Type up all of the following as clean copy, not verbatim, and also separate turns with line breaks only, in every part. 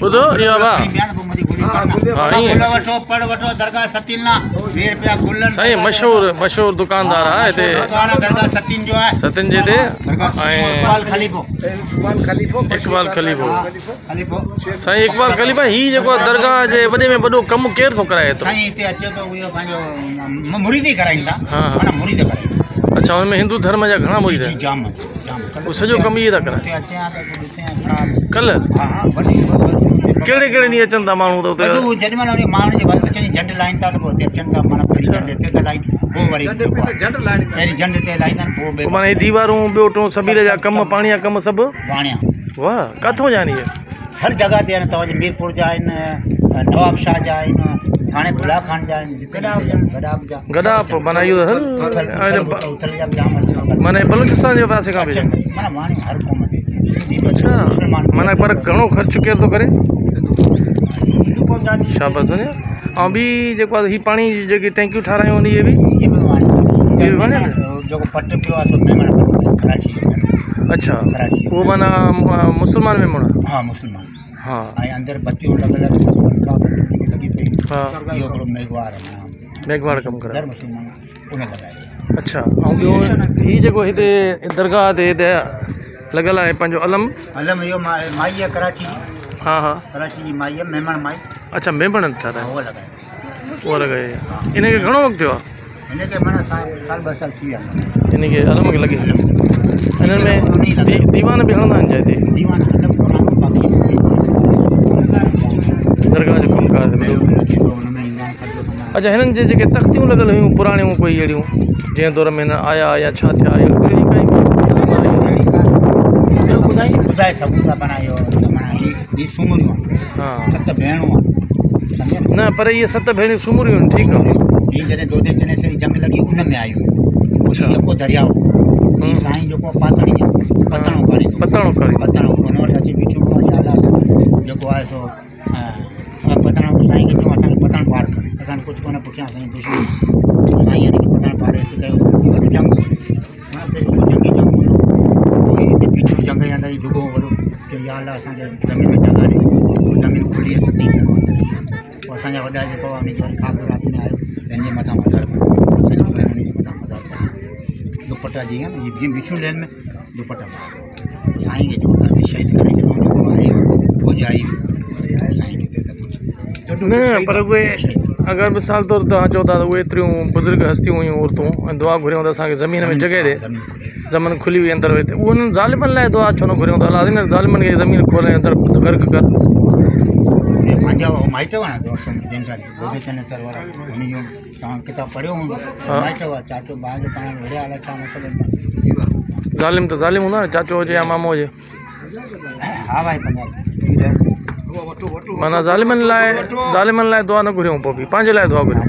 ٻڌو اهو ابا سائين مشهور مشهور دڪاندار آهي هتي ستين جي تي اقبال خليفو سائين اقبال خليفا هي جيڪو درگاهه جي وڏي ۾ وڏو ڪم ڪير ٿو ڪرائي ايترو؟
سائين هتي اچي ٿو اهو پنهنجو مريد ئي ڪرائين ٿا معنيٰ مريد ڪرائين.
اڇا ان ۾ هندو ڌرم جا گهڻا مريد آهن؟
جام جام
اهو سڄو ڪم اهي ٿا ڪرائين.
هتي اچي ها ته ڏسي ها ڇا.
ڪلهه
ها ها وڏي
ڪهڙي ڪهڙي ڏينهن اچن ٿا ماڻهو ته اتي؟
جڏهن مهل انهن ماڻهن جي ٻچن جي جهنڊ لائين ٿا ته پوء هتي اچن ٿا معنيٰ پهرين جهنڊ هتي ٿا لائين پوء وري
جهنڊ لائين
پهرين جهنڊ هتي لائيندا آهن پوء ٻئي
معنيٰ هي ديوارون ٻيو ٽيون سبيل جا ڪم پاڻي جا ڪم سڀ
واڻيا.
واهه ڪاٿو جا آهن اهي؟
هر جڳهه تي آهن توهان جي ميرپور جا آهن نواب شاهه جا آهن ٿاڻي بلا خان جا آهن جتي گڏاپ جا
گڏاپ معنيٰ اهو
اٿل جا به جام اچن
معنيٰ بلوچستان جي پاسي کان به
معنيٰ واڻيو هر قوم جي سنڌي
اڇا معنيٰ پر گهڻو خرچ ڪير ٿو ڪري؟ شاباس وڃي ۽ ٻي جيڪو آهي هي پاڻي جون جيڪي ٽينڪيون ٺارايون آهن اهي به
اهي به واڻيا جيڪو پٽ پيو آهي سو ميمڻ پٽ ڪراچي جو
اڇا اهو معنيٰ مسلمان ميمڻ
ها مسلمان
ها
۽ اندر بتيون لڳل آهن سڀ پنکا بتيون لڳي پئي
ها
اهو هڪڙو ميگهواڙ آهي
ميگهواڙ ڪم ڪرائي
غير مسلمان ان لڳايو.
اڇا ۽ ٻيو هي جيڪو هتي درگاهه تي هتي لڳل آهي پنهنجو علم.
علم اهو مائي آهي ڪراچي جي.
ها ها.
ڪراچي جي مائي آهي ميمڻ مائي.
اڇا ميمڻ ٺارايو.
اها لڳايو.
اها لڳائي. ان کي گهڻو وقت ٿيو آهي؟
هن کي معنيٰ سال سال ٻه سال ٿي ويا.
ان کي علم کي لڳي. انهن ۾ ديوان به هڻندا آهن جاتي.
ديوان علم ڪونه هڻندا باقي
درگاهه جو ڪم ڪار اڇا هنن جي جيڪي تختيون لڳل هيون پراڻيون ڪوئي اهڙيون جنهن دور ۾ هن آيا يا ڇا ٿيا اهڙي ڪائي
ٻڌائي سگهون ٿا معنيٰ اهو معنيٰ هي سومريون
ها
ست ڀيڻون آهن
نه پر اهي ست ڀيڻيون سومريون آهن ٺيڪ آهي
هي جڏهن دودي چنيسر جي جنگ لڳي ان ۾ آيون
اڇا
يڪو درياء هي سائين جيڪو پاتڻي پتڻ اڪاري
پتڻ اڪاري
پتڻ ان وٽ اچي بيٺو جيڪو آهي سو پتڻ سائين کي چيو اسانکي پتڻ پار ڪر اسان ڪجهه ڪونه پڇيا اسان جي دشمن سائين هن کي پتڻ پار هتي ڪيو وڏي جنگ جنگي جنگ هوندو پوء هتي بيٺو جنگ جي اندر جهڳو وڏو چيو يا الله اسانکي زمين ۾ جڳهه ڏي پوء زمين کلي ۽ ستي پوء اسانجا وڏا جيڪو ان جي وري کان پوء رات ۾ آيو پنهنجي مٿان مزار بڻايو اسانجي وڏن ان جي مٿان مزار بڻايو دوپٽا جيئن جيئن بيٺيون لين ۾ دوپٽا سائين کي چون ٿا ته شهيد ڪري ڇڏيو جيڪو آهي فوج آئي سائين کي
نه پر اهي اگر مثال طور توهان چئو ٿا ته اهي ايتريون بزرگ هستيون هيون عورتون ۽ دعا گهريون ته اسانکي زمين ۾ جڳهه ڏي زمين کلي وئي اندر وئي ته اهي انهن ظالمن لاء دعا ڇو نه گهريون ته الله انهن ظالمن کي زمين کول ۽ اندر غرق ڪر.
پنهنجا مائٽ هئا جن سان دودي چنيسر وارا ان جو توهان ڪتاب پڙهيو هوندو مائٽ هئا چاچو ڀاء جو پاڻ وڙهيا الائي ڇا مسئلو.
ظالم ته ظالم هوندو آهي نه چاچو هجي يا مامو هجي.
ها ڀائي پنجاب
معنيٰ ظالمن لاء ظالمن لاء دعا نه گهريون پوء به پنهنجي لاء دعا گهريون.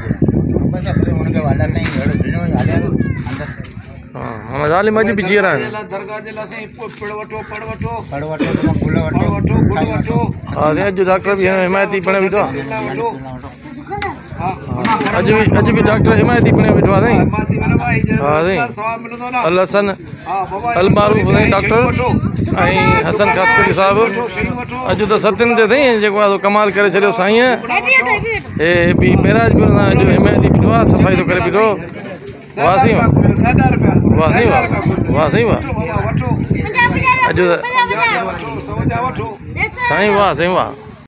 ها ظالم اڄ به جيئرا آهن. ها اڄ ڊاڪٽر به حمايتي بڻيو بيٺو آهي. اڄ به اڄ به ڊاڪٽر حمايتي بڻيو بيٺو آهي سائين. ها سائين الحسن المعروف سائين ڊاڪٽر ۽ حسن خاصخيلي صاحب اڄ ته ستن تي سائين جيڪو آهي سو ڪمال ڪري ڇڏيو سائين هي به معراج به اڄ حمايتي بيٺو آهي صفائي ٿو ڪري بيٺو. واه سائين واه واه سائين واه واه سائين واه اڄ سائين واه سائين واه.